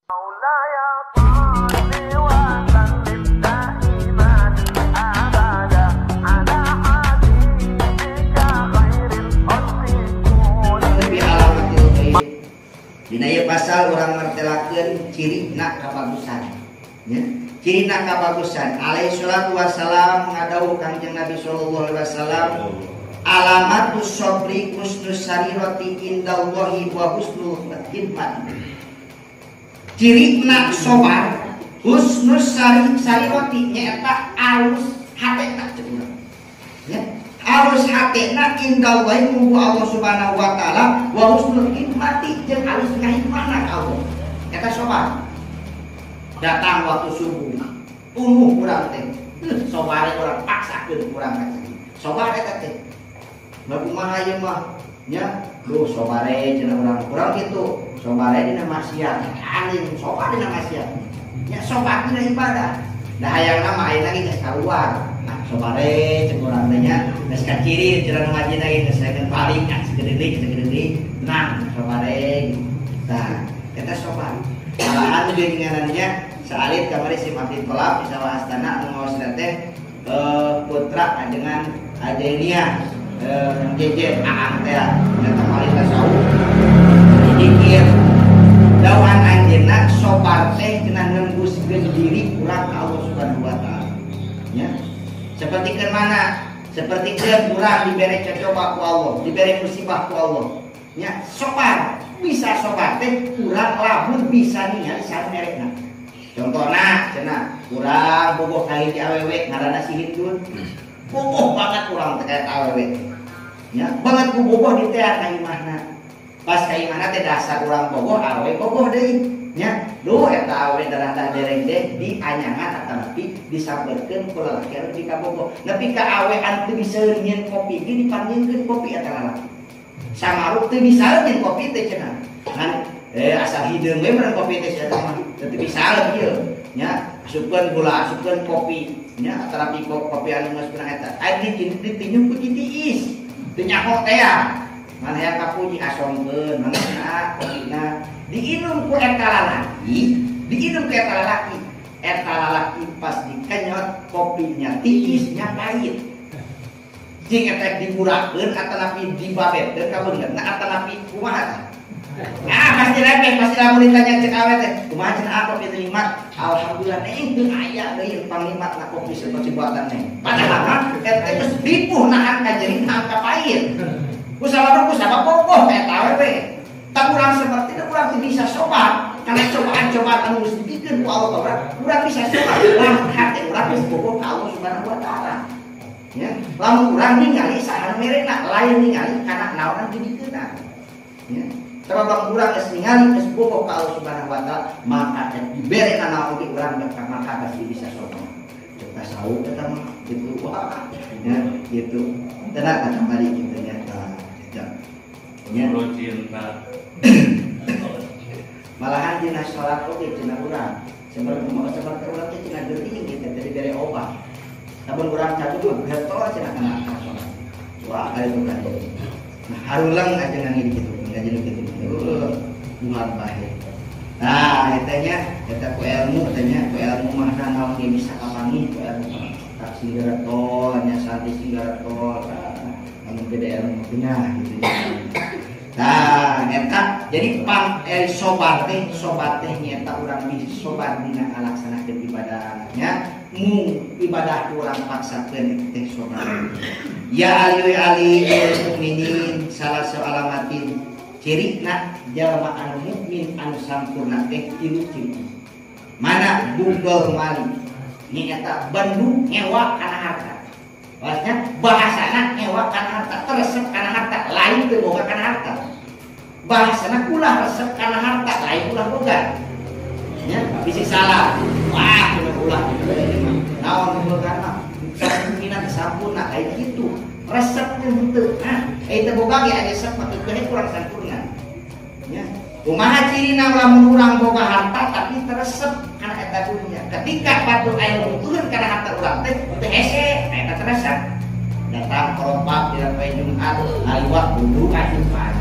Dina ieu pasal urang martelakeun cirina kabagusan. Ya. Cirina kabagusan alaihi salatu wassalam ngadawuh Kangjeng Nabi sallallahu alaihi wasallam alamatus sabri husnus sarirati indallahi wa husnul khidmat. Cirina sabar husnus sarirati nyaeta alus hatena cek urang. Ya. Alus hatena indallahi kubu Allah Subhanahu wa taala wa husnul hikmati jeung alus ngahikmahna ka Allah. Eta sobar. Datang waktu subuh, umuh urang teh. Sobare urang paksakeun urang ka ciri. Sobar eta teh. Mah kumaha ieu mah? Nya, duh sobare cenah urang. Urang kitu, sobare dina maksiat. Anjing sobar dina maksiat. Nya sobar dina ibadah. Da hayangna mah ayeuna ge geus kaluar. Sobare cek urang teh nya geus kaciri cenah nu ngajina ge geus saeun paling kan segede deui nah sobare tah eta sobar malahan geuninganna saalit kamari sim abdi tolap di sawah astana anu ngaos teh putra ajengan ajenia Kang Jeje aang teh eta paling tasawuf dikir dawan anjeunna sobar teh cenah nembuskeun diri urang ka Allah Subhanahu wa taala nya. Seperti ke mana? Seperti ke kurang diberi coba ku Allah, diberi musibah ku Allah. Ya, sobar, bisa sobar teh kurang lamun bisa ningali sareng merekna. Contohna cenah kurang bogoh ka hiji awewe ngaranna si Hindun. Bogoh banget kurang teh ka awewe. Ya, banget ku bogoh di teh ka imahna. Pas ka imahna teh dasar urang bogoh awewe bogoh deui. Nya, duh eta awewe darah dereng deh dianyangan atanapi disamberkeun ku lalaki anu dikabogoh. Nepi ka awe anu teu bisa nyieun kopi ge dipanggilkeun kopi eta lalaki. Samaruk teu bisa nyieun kopi teh cenah. Ngan asal hideung we meureun kopi teh sia mah teu bisa kieu. Nya, asupkeun gula, asupkeun kopi, nya atanapi kopi anu geus pernah eta. Aya ditinju ku citiis. Teu nyaho teh ya. Mana hayang kapuji asongkeun, mana cenah kopina diinum ku eta lalaki, diinum ku eta lalaki. Eta lalaki pas dikenyot kopinya tiisnya pahit. Jeung eta digurakeun atanapi dibabetkeun ka beungeutna atanapi kumaha tah? Ah pasti rebeh, pasti lamun ditanya cek awe teh, kumaha cenah kopi teh nikmat? Alhamdulillah neng teu aya deui pangnikmatna kopi seperti buatan neng. Padahal mah eta geus ripuh nahan ka jerih nahan ka pahit. Ku sabab bogoh ka eta awewe. Tak kurang seperti itu, kurang bisa sobar. Karena cobaan-cobaan anu geus dibikeun ku Allah Taala, kurang bisa sobar. Lamun hate urang geus bogoh ka Allah Subhanahu wa taala. Ya, lamun urang ningali saha merekna, lain ningali kana naonan dibikeunna. Ya, sebab lamun urang geus ningali geus bogoh ka Allah Subhanahu wa taala, maka dibere kana naon oge urang maka pasti bisa sobar. Cek tasawuf eta mah gitu wah. Ya, gitu. Tenang kata tadi gitu nya. Ya. Cinta. Malahan dina salat oge cenah urang. Seperti urang teh cenah geuring gitu teh dibere obat. Lamun urang catu mah getol cenah kana salat. Wah, kali itu kan. Nah, harulang aja ngangi kitu, ngaji kitu. Buat bae. Nah, eta nya eta ku ilmu teh nya, ku ilmu mah naon ge bisa kapanggih ku ilmu. Tak singgaretol nya santi singgaretol. Anu gede ilmu pindah gitu ya. Nah, eta jadi pang sobar teh nyaeta urang bisa sobar dina ngalaksanakeun ibadahnya, mung ibadah urang paksakeun teh sobar. Ya ali ali mukminin salah alamatin cirina jalma anu mukmin anu sampurna teh tilu ciri. Mana bugdol mali nyaeta bendu ngewa kana harta. Maksudnya bahasana ngewa kana harta, teresep kana harta, lain teu boga kana harta. Bahasana ulah resep kana harta, lain ulah boga. Nya, bisi salah. Wah, kudu ulah naon boga mah. Minat sampurna lain kitu. Resep teh henteu. Nah, teu boga ge aya resep mah teu kurang sampurna. Nya, kumaha cirina lamun urang boga harta tapi teresep kana eta dunya. Ketika batur aya butuheun kana harta urang teh teu hese, eta teresep. Datang korompak di poe Jumat, aliwat buru ka Jumat.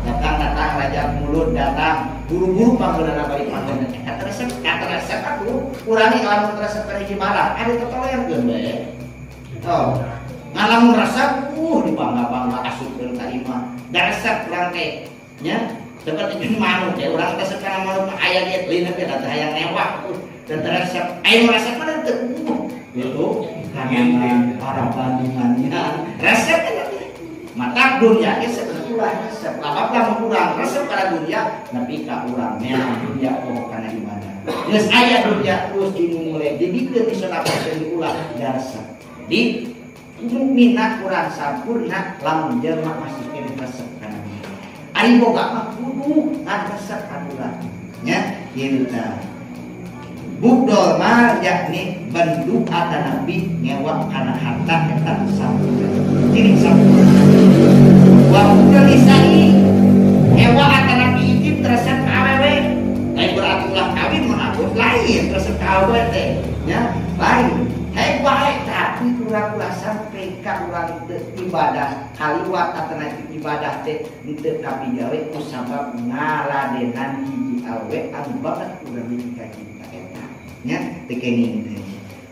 Datang-datang raja mulut datang buru-buru panggeunana balik panggeunana eta resep kata resep atuh kurangi lamun resep kana hiji barang ada totolerkeun bae. Oh, ngalamun resep dibangga-bangga asupkeun ka imah. Da resep urang teh nya seperti jeung manuk ya urang teh resep kana manuk mah aya ge leuneut teh da hayang newak dan resep aya nu resep mah teu gitu karena para bandingannya resep mata dunia ge sebenarnya ulah resep labab lamun urang resep kana dunia nepi ka urang meang dunia poho kana ibadah geus aya dunia terus dimumule dibikeun disedekahkeun diulah da resep di mukminna kurang sampurna lamun jelema masih keneh resep kana dunia ari boga mah kudu ngan resep ka urang nya kieu tah. Bugdol mal yakni bendu atanabi ngewa kana harta eta sampurna ciri sampurna wa bugdol lisani ngewa atanabi izin resep ka awewe lain berarti ulah kawin mun agus lain resep ka awewe teh nya lain hei bae tapi urang ulah sampai ka urang teu ibadah kaliwat atanabi ibadah teh teu kapigawe ku sabab ngaladenan hiji awewe anu banget urang ka cinta eta nya teu kenging teh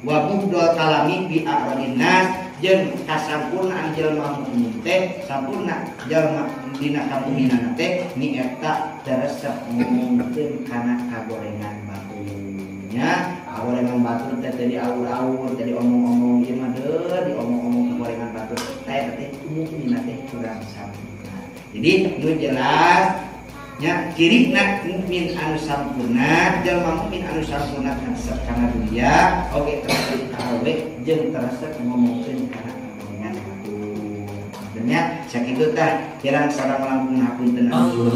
wa bugdol kalami bi a'radin nas jeung kasampurnaan jelema mukmin teh sampurna jelema dina kamuminan teh ni eta resep ngomongkeun kana kagorengan batunya. Kagorengan batur teh tadi aur-aur tadi omong-omong ieu mah deuh diomong-omong kagorengan batur teh teh mukmin teh kurang sampurna. Jadi nu jelas nya cirina mukmin anu sampurna jelema mukmin anu sampurna resep kana dunia oge resep ka awewe jeung resep ngomongkeun kana kagorengan batur. Nya sakitu tah kirang sareng langkung hapunten anu.